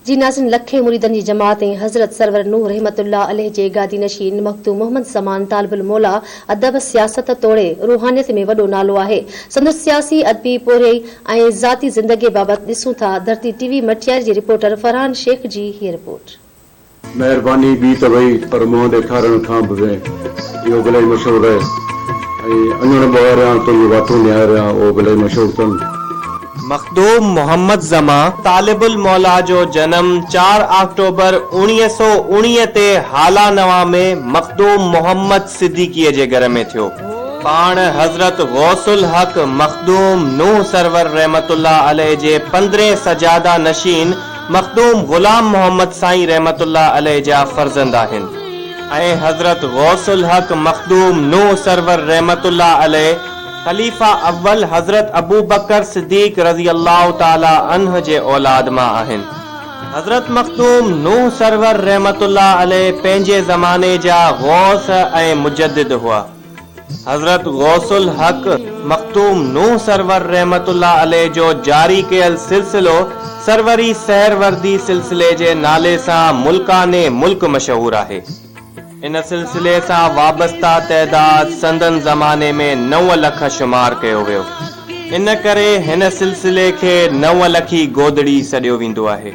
جي ناظرين لکين مريدن جي جماعت ۽ حضرت سرور نوح رحمة الله عليه جي گادي نشين مخدوم محمد زمان طالب الموليٰ ادب، سياست توڙي روحانيت ۾ وڏو نالو آهي. سندس سياسي، ادبي پورهئي ۽ ذاتي زندگي بابت ڏسون ٿا ڌرتي ٽي وي مٽياري جي رپورٽر فرحان شيخ جي هيء رپورٽ. مهرباني ٻي ته وئي پر منهن ڏيکارڻ کان به وين اهو به الائي مشهور آهي ۽ اڱڻ ٻوهاريان تنهنجون واٽون نهاريان اهو به الائي مشهور اٿن. مخدوم محمد زمان طالب الموليٰ جو جنم چار آڪٽوبر 1919 تي هالا نوان ۾ مخدوم محمد صديقيء جي گهر ۾ ٿيو. پاڻ حضرت غوث الحق مخدوم نوح سرور رحمة الله عليه جي پندرهين سجاده نشين مخدوم غلام محمد سائين رحمة الله عليه جا فرزند آهن ۽ حضرت غوث الحق مخدوم نوح سرور رحمة الله عليه خليفه اول حضرت ابوبڪر صديق رضي الله تعالٰي عنه جي اولاد مان آهن. حضرت مخدوم نوح سرور رحمة الله عليه پنهنجي زماني جا غوث ۽ مجدد هئا. حضرت غوث الحق مخدوم نوح سرور رحمة الله عليه جو جاري ڪيل سلسلو سروري سهروردي سلسلي جي نالي سان ملڪان ملڪ مشهور آهي. ان سلسلي سان وابسته تعداد سندن زماني ۾ نو لک شمار ڪيو ويو. ان ڪري هن سلسلي کي نو لکي گودڙي سڏيو ويندو آهي.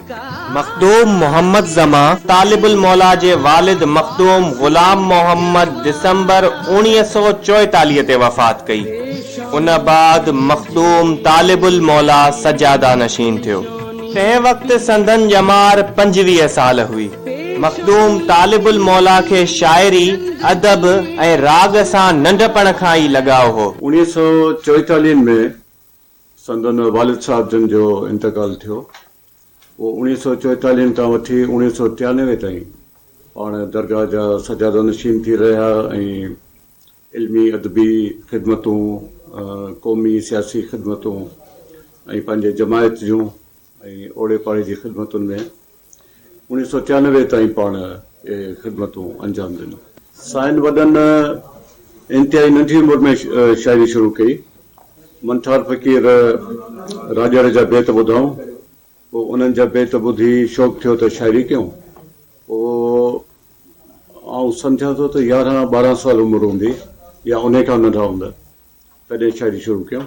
مخدوم محمد زمان طالب الموليٰ جي والد مخدوم غلام محمد ڊسمبر 1944 تي وفات ڪئي. ان بعد مخدوم طالب الموليٰ سجاده نشين ٿيو. تنهن وقت سندن ڄمار 25 سال هئي. مخدوم طالب الموليٰ کي شاعري، ادب ۽ راڳ سان ننڍپڻ کان ئي لڳاء هو. 1944 ۾ سندن والد صاحب جن جو انتقال ٿيو. پوء اوڻيهه سؤ چوئيتاليهن کان وٺي اوڻيهه سؤ ٽيانوي تائين پاڻ درگاهه جا سجاده نشين ٿي رهيا ۽ علمي ادبي خدمتون، قومي سياسي خدمتون ۽ پنهنجي جماعت جون ۽ اوڙي پاڙي جي خدمتن ۾ 1993 تائين پاڻ اهي خدمتون انجام ڏنو. سائين وڏن انتهائي ننڍي عمر ۾ شاعري شروع ڪئي. منٺار فقير راڄڙ جا بيت ٻڌائون، پوء انهن جا بيت ٻڌي شوق ٿيو ته شاعري ڪيون. پوء آئون سمجهان ٿو ته يارهن ٻارهن سال عمر هوندي يا انهي کان ننڍا هوندا، تڏهن شاعري شروع ڪيم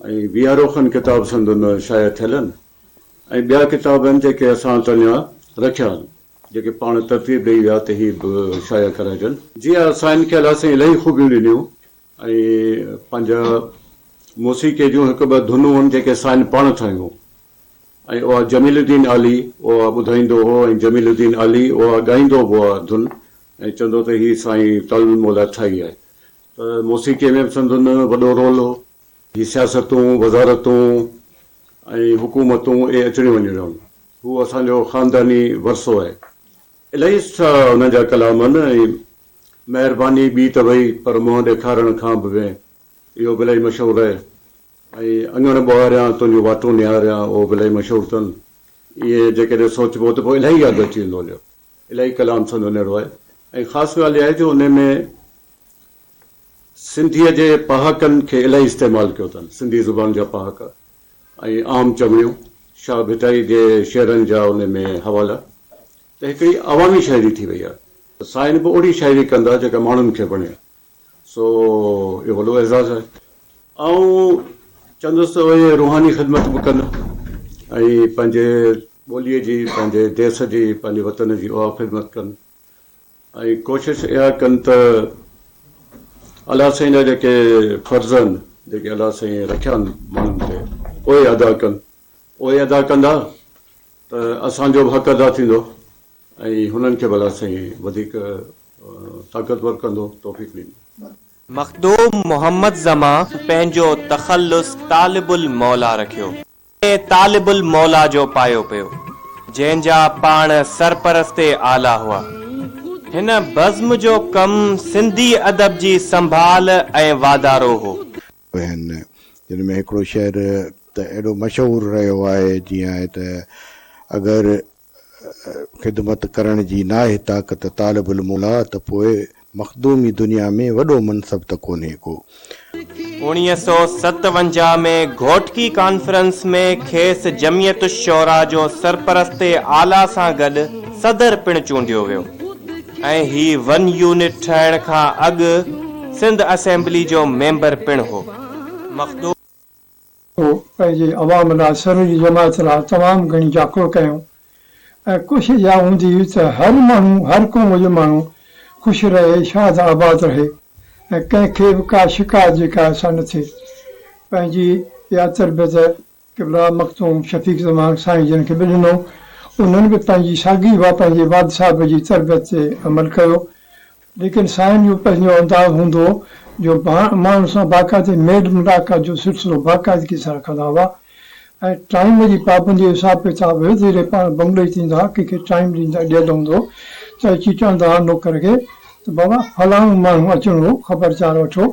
۽ ويهارو کن ڪتاب سندن شايع ٿيل آهن ۽ ٻيا ڪتاب آهن جيڪي اسان وٽ اڃا رکيا آهن، جيڪي پاڻ ترتيب ڏئي ويا ته هي به شايع ڪرائجن. جي ها سائين کي الله سائين الاهي خوبيون ڏنيون ۽ پنهنجا موسيقيء جون هڪ ٻه ڌنون آهن جيڪي سائين پاڻ ٺاهيون ۽ اها جميل الدين عالي اها ٻڌائيندو هو ۽ جميل الدين عالي اها ڳائيندو به اها ڌن ۽ چوندو ته هي سائين طالب الموليٰ ٺاهي آهي ته موسيقيء ۾ به سندن وڏو رول هو. هي سياستون، وزارتون ۽ حڪومتون اهي اچڻيون وڃڻيون آهن. هو اسان جو خانداني ورثو آهي. الاهي سٺا انهن جا ڪلام آهن ۽ مهرباني ٻي ته وئي پر منهن ڏيکارڻ کان به وين اهو به الاهي مشهور آهي ۽ اڱڻ ٻوهاريان تنهنجون واٽون نهاريان اهو به الاهي مشهور اٿن. ائين جيڪڏهن سوچبو ته پوء الاهي ياد اچي ويندو هليو. الاهي ڪلام سندن اهڙو آهي ۽ خاص ڳالهه اها آهي جو انهي ۾ سنڌيء جي پهاڪن کي الاهي استعمال ڪيو اٿن، سنڌي زبان جا پهاڪا ۽ عام چوڻيون، شاهه ڀٽائي جي شعرن جا انهي ۾ حوالا ته هڪڙي عوامي شاعري ٿي وئي آهي. سائين به اهڙي شاعري ڪندا جيڪا ماڻهن کي وڻي. سو اهو وڏو اعزاز آهي. آئون چوندس ته اهي روحاني خدمت به ڪن ۽ پنهنجي ٻوليء جي، پنهنجي ديس جي، پنهنجي وطن جي اها خدمت ڪن ۽ ڪوشش اها ڪن ته الله سائين جا جيڪي فرض آهن، جيڪي الله سائين رکيا آهن ماڻهن تي، اهي ادا ڪن. اهي ادا ڪندا ته اسان جو به حق ادا ٿيندو. ۽ هنن کي به الله سائين وڌيڪ طاقتور ڪندو توفيق ڏيندو. مخدوم محمد زمان پنهنجو تخلص طالب الموليٰ رکيو ۽ طالب الموليٰ جو پايو پيو، جنهن جا پاڻ سرپرست اعليٰ هئا. هن بزم جو ڪم سنڌي ادب جي سنڀال ۽ واڌارو هو. آهن، جن ۾ هڪڙو شعر ته اهڙو مشهور رهيو آهي، جيئن آهي ته اگر خدمت ڪرڻ جي ناهي طاقت طالب الموليٰ ته پوء مخدومي دنيا ۾ وڏو منصب ته ڪونهي ڪو. 1957 ۾ گهوٽڪي ڪانفرنس ۾ کيس جمعيت الشعراء جو سرپرست اعليٰ سان گڏ صدر پڻ چونڊيو ويو ۽ هي ون يونٽ ٺهڻ کان اڳ سنڌ اسيمبلي جو ميمبر پڻ هو. مخدوم. هو پنهنجي عوام لاء سروري جماعت لاء تمام گهڻي جاکوڙ ڪيائون ۽ ڪوشش اها هوندي هئي ته هر ماڻهو هر قوم جو ماڻهو خوش رهي شاد آباد رهي ۽ ڪنهن کي به ڪا شڪايت جيڪا آهي سا نه ٿئي. پنهنجي اها تربيت قبلا مخدوم شفيق زمان سائين جن کي به ڏنو انهن به پنهنجي ساڳي اها پنهنجي والد صاحب جي تربيت تي عمل ڪيو ليڪن سائين جو پنهنجو انداز هوندو هو جو ماڻهن سان باقاعدي ميل ملاقات جو سلسلو باقاعدگي سان رکندا هئا ۽ ٽائيم جي پابندي جو حساب ڪتاب به ڌيري پاڻ بنگلي تي ايندا هئا ڪنهن کي ٽائيم ڏيندا ڏيل هوندو هو ته اچي چوندا هئا نوڪر کي ته بابا فلاڻو ماڻهو اچڻو هو خبر چار وٺو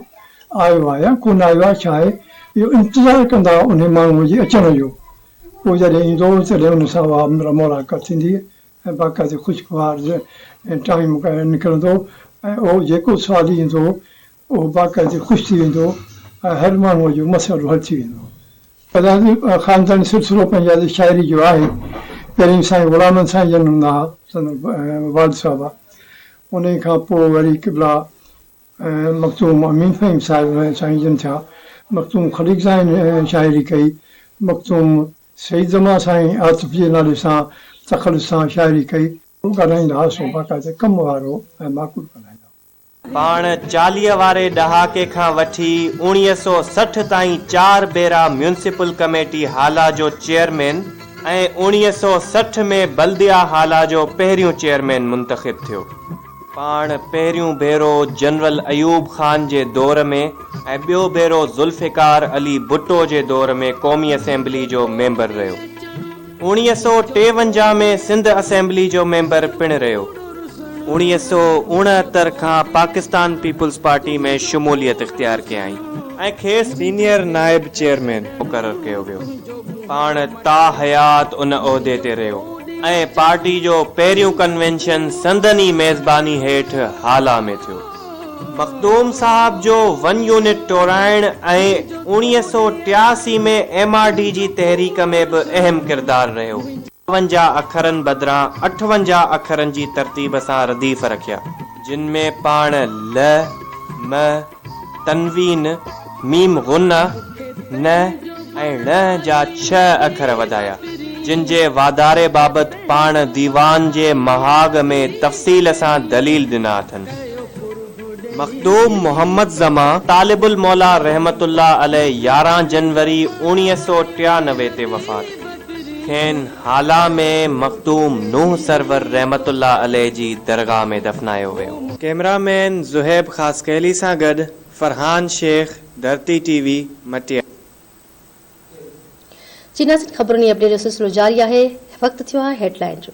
آيو آهي يا ڪونه آيو آهي ڇا آهي اهو انتظار ڪندا هئا انهي ماڻهو جي اچڻ جو پوء جڏهن ايندو هو تڏهن ان سان اها ملاقات ٿيندي هئي ۽ باقاعدي خوشگوار ٽائيم نڪرندو هو ۽ اهو جيڪو سوال ايندو هو اهو باقاعدي خوش ٿي ويندو هو ۽ هر ماڻهوء جو مسئلو حل ٿي ويندو هو. پنهنجو خانداني سلسلو پنهنجي شاعري جو آهي. پهرين سائين غلام محمد سائين جن هوندا ها سندن والد صاحب انهي کان پوء وري قبلا مخدوم امين فهيم صاحب سائين جن ٿيا، مخدوم خليق سائين شاعري ڪئي، مخدوم سيد زمان سائين عاطف جي نالي سان تخلص سان شاعري ڪئي. هو ڳالهائيندا ها سو باقاعده ڪم وارو ۽ معقول ڳالهائيندا هئا. پاڻ 40 واري ڏهاڪي کان وٺي 1960 تائين چار ڀيرا ميونسپل ڪميٽي هالا جو چيئرمين ۽ 1960 ۾ بلديا هالا جو پهريون چيئرمين منتخب ٿيو. پاڻ پهريون ڀيرو جنرل ايوب خان جي دور ۾ ۽ ٻيو ڀيرو ذوالفقار علي ڀٽو جي دور ۾ قومي اسيمبلي جو ميمبر رهيو. 1953 ۾ سنڌ اسيمبلي جو ميمبر پڻ رهيو. 1969 کان پاڪستان پيپلز پارٽي ۾ شموليت اختيار ڪيائين ۽ کيس سينيئر نائب چيئرمين مقرر ڪيو ويو. پاڻ تاحيات ان عهدي تي رهيو. ۽ پارٽي جو پهريون ڪنوينشن سندن ئي ميزباني هيٺ هالا ۾ ٿيو. مخدوم صاحب جو ون يونٽ ٽوڙائڻ ۽ 1983 ۾ ايم آر ڊي جي تحريڪ ۾ به اهم ڪردار رهيو. 52 اکرن بدران 58 اکرن جي ترتيب سان رديف رکيا، جن ۾ پاڻ ل، م، تنوين، ميم غنه، ن ۽ ڻ جا ڇهه اکر وڌايا، جن جي واڌاري بابت پاڻ ديوان جي مهاڳ ۾ تفصيل سان دليل ڏنا اٿن. مخدوم محمد زمان طالب الموليٰ رحمة الله عليه 11 جنوري 1993 تي وفات ٿي. کين هالا ۾ مخدوم نوح سرور رحمة الله عليه جي درگاهه ۾ دفنايو ويو. ڪئميرا مين زوهيب خاصخيلي سان گڏ فرحان شيخ، ڌرتي ٽي وي، مٽياري. جي ناظرين خبرن ۽ اپڊيٽ جو سلسلو جاري آهي وقت ٿيو آهي هيڊ لائين جو.